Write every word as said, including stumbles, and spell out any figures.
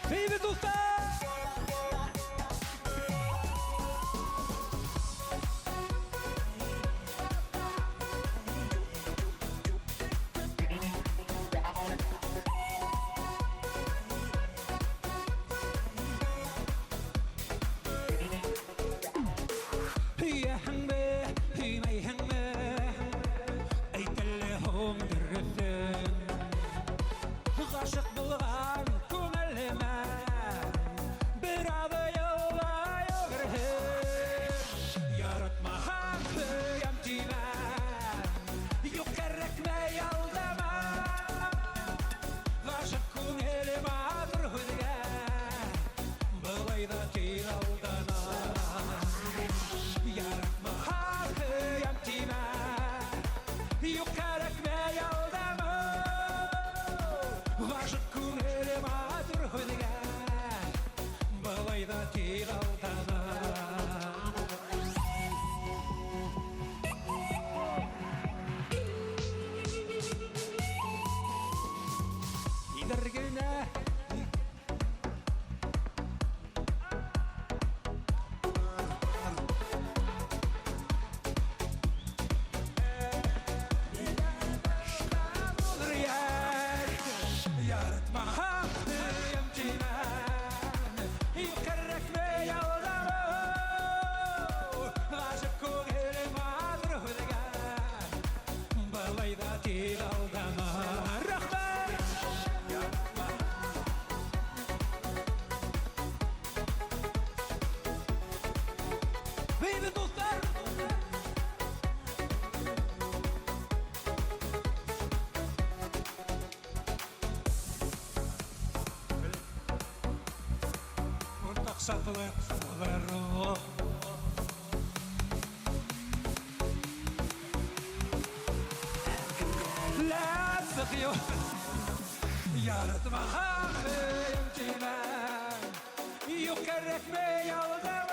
بیبہ دوستان۔ Ие ханг бе, ие мэй ханг бе, эй тэллэ хоум дэрэтэн. Гашык болгон кунгэл мэн бир адэ йылай гэрһэн. Яратмаһан һыйым тимэн, югы кэрэгмэ алдама. Гашык кунгэл матур һүзгэй, былайда тиил алдана. Яратмаһан һыйым тимэн, югы кэрэгмэ алдама. Гашык кунгэл матур һүзгэй, былайда тиил алдана. Идэргэнэ. Яратмаһан һыйым тимэн, югы кэрэгмэ алдама. Гашык кунгэл матур һүзгэй, былайда тиил алдана. Рахмет! Бейбит дустар! Уртак сатылык болыру. Ләп сыхио. Яратмаһан һыйым тимэн, югы кэрэгмэ алдама.